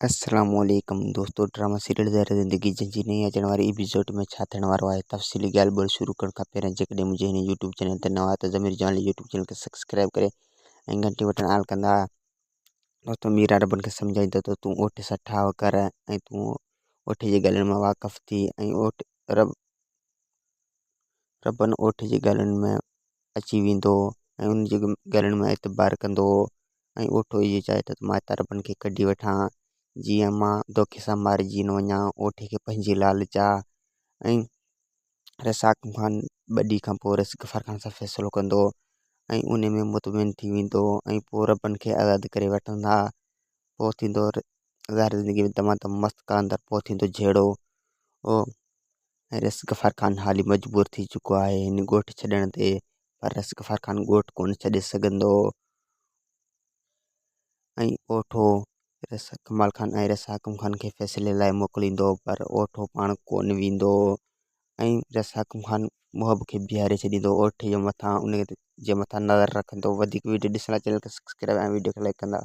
السلام عليڪم دوستو ڊراما سيريل زهر زندگي جنهن جي نئين اچڻ واري ايپيسوڊ ۾ ڇا ٿيڻ وارو آهي تفصيلي ڳالهه ٻولهه شروع ڪرڻ کان پهريان جيڪڏهن منهنجي هن يوٽيوب چينل تي نوان آهيو ته ضمير جوانڙي يوٽيوب چينل کي سبسڪرائب ڪري ۽ گهنٽي بٽڻ آل ڪندا. دوستو ميرا ربن کي سمجهائيندو ته تون اوٺ سان ٺاهه ڪر ۽ تون اوٺ جي ڳالهين مان واقف ٿي ۽ اوٺ رب ربن اوٺ جي ڳالهين ۾ اچي ويندو ۽ ان جي ڳالهين ۾ اعتبار ڪندو ۽ اوٺو اهو چاهي ٿو ته مان هتان ربن کي ڪڍي وٺان جيئن مان دوکي سان مارجي نه وڃان. اوٺي کي پنهنجي لالچ آ ۽ رساڪ خان ٻه ڏينهن کان پوء رئيس غفار خان سان فيصلو ڪندو ۽ ان ۾ مطمئن ٿي ويندو ۽ پوء ربن کي آزاد ڪري وٺندا. پوء ٿيندو ظاهر زندگي ۾ دمادم مست قلندر پوء ٿيندو جهيڙو. ۽ رئيس غفار خان حالي مجبور ٿي چڪو آهي هن ڳوٺ ڇڏڻ تي پر رئيس غفار خان ڳوٺ ڪونه ڇڏي سگهندو ۽ اوٺو رئيس ڪمال خان ۽ رئيس حاڪم خان کي فيصلي لاء موڪليندو پر اوٺو پاڻ ڪونه ويندو ۽ رئيس حاڪم خان محب کي بيهاري ڇڏيندو اوٺي جي مٿان ان جي مٿان نظر رکندو وڌيڪ ويڊيو ڏسڻ لاء چينل کي سبسڪرائب ۽ ويڊيو کي لائڪ ڪندا.